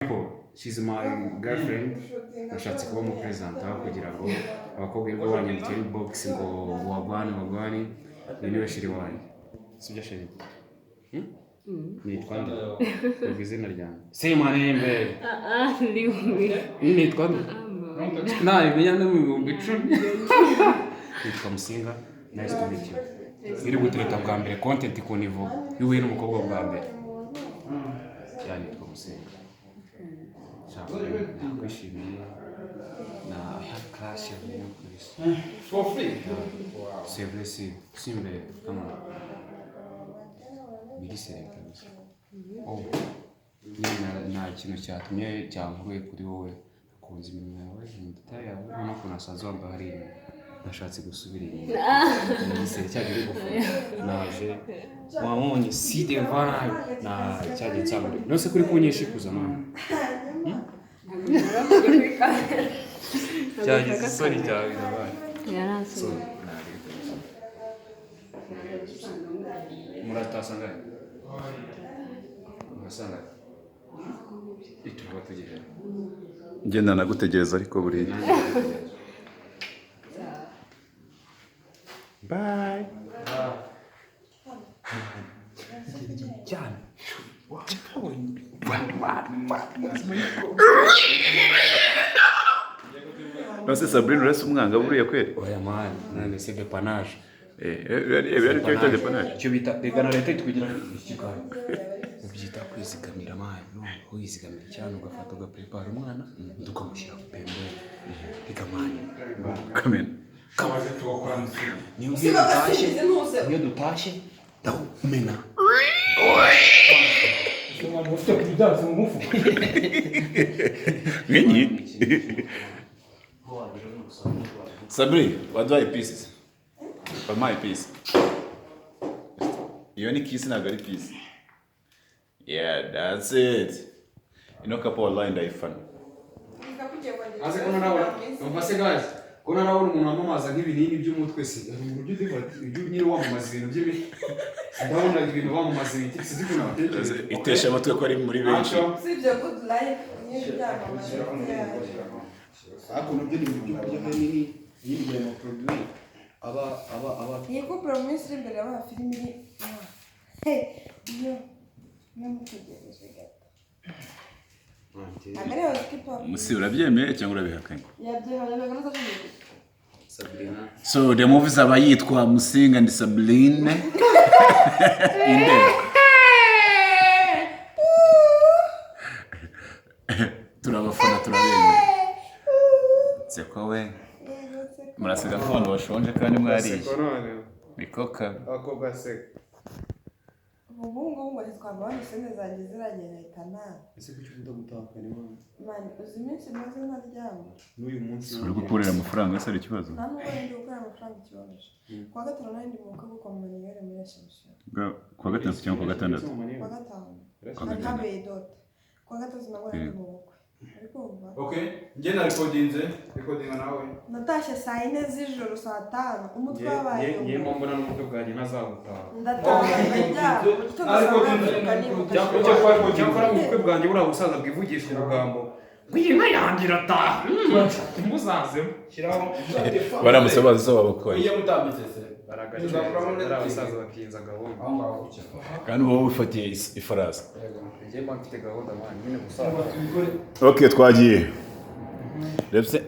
people, she's my girlfriend. Nashatse kuba mu presenta kugira ngo abakobwa birirwa banyandikira inbox ngo wagwan, wagwan. Uyu niwe chérie wanjye, sibyo chérie? Hmm? Nitwa nde? Vuga izina ryanjye. Say my name, babe. Ah, ah, Nitwa nde? Nabimenya no mu 10,000. Nitwa Musinga. Nice to meet you. Iri gutereta bwa mbere, content ku niveau y'uhuye n'umukobwa bwa mbere. Ya, nitwa Musinga. Shaka, nakwishimiye na I have crush on you, please. For free. C'est vrai, si simbe, come on, biri sérieux kabisa. Oh, nyine nta kintu cyatumye cyankuruye kuri wowe. Nakunze iminwa yawe, imidita yawe, urabona ukuntu nasanze wambaye hariya inyuma. Nashatse gusubira inyuma igisere cyagiye gufunga, naje wabonye si the vibe na cyagiye nsanga none kuri kunyishikuza mama. Ntabwo kuri kamera. Cyagize isoni cyawe nabaye. Yarasomye. So muratasanga, murasanga turaba tugeze. Ngenda nagutegereza ariko buriya. Nanjye ndagutegereje. Bye. Cyane. None Sabrine, uretse umwanga buriya kweri? Oya man, none c'est dépannage. Eh, ari cyo bita dépannage. Icyo bita rega na leta itwigira ikiganiro, ubyita kwizigamira man. Wizigamira cyane, ugafata ugaprepara umwana, undi ukamushyira ku pembeni. Rega man. Kamena. Kamaze tugakora musinga. Niyo ngiyo dutashye, niyo dutashye ndawumena. Umuntu ufite prudence mu mufuka. Nkinyi Sabri, waduhaye peace, wampaye peace. Iyo ni kiss, ntabwo ari peace. Yeah, that's it. Ino couple wallahi ndayifana. Aze ko narabona, umva se guys, ko narabona umuntu wamamaza nk'ibinini by'umutwe se. Hari uburyo ujya nyine wamamaza ibintu by'imiti, ndabona ibintu bamamaza imiti, sinzi ukuntu batekereza. Itesha amatwi ko ari muri benshi. Usibye Good Life niyo byamamaza. Ariko nabyo ni ibintu byo kurya ahanini nyine, kugira ngo produit aba Iyi couple mu minsi iri imbere yabaha filimi iri niyo namutegereje gato, ntabwo ariyo skip up. Musi, urabyemeye cyangwa urabihakanye? Yabyihanye, ntabwo nazaje. Sabrina. So the movie izaba yitwa Musinga and Sabline Indero. Turabafana, turabemera. Seko we, murasiga nk'abantu bashonje kandi mwariye. Niko kabi. Abakobwa seka. Ubu ngubu ngo ntitwava hano, sene zanjye ziragenda ahita nabi. Ese kuki ukunda gutahukana iwawe? Man, uzi iminsi maze ntaryama? N'uyu munsi. Uri gukorera amafaranga se ari ikibazo? Nta nubwo ndi gukorera amafaranga ikibazo. Kuwa gatanu nari ndi mu bukwe bwo kwa Manuel muri Assumption. Kuwa gatatu cyangwa kuwa gatandatu? Kuwa gatanu. Kuwa Hari gatandatu. habereye dot. Kuwa gatatu nabwo nari ndi mu bukwe, uri kumva? Okay, njye na recordinze, recordinga nawe. Natashye saa 4 z'ijoro, saa 5, umutwe wabaye Ngiye mbona n'ubukwe bwanjye ntazabutaha. Ndataha ndaryama, mu gitondo saa 8 mbyuka nimuka. Cyakora mu bukwe bwanjye buriya busaza bwivugisha urugambo ngo iyi nka yanjye irataha, ntimuzazemo. Shyiraho. Baramutse bazi so babakoye. Iyo mutambitse se. Baragaceza buriya busaza bakinza gahunda. Aho ngaho gutya. Kandi uba wifatiye ifarasi. Yego. Njye mba mfite gahunda man, nyine gusaza. Tubikore. Ok, twagiye. Rebse.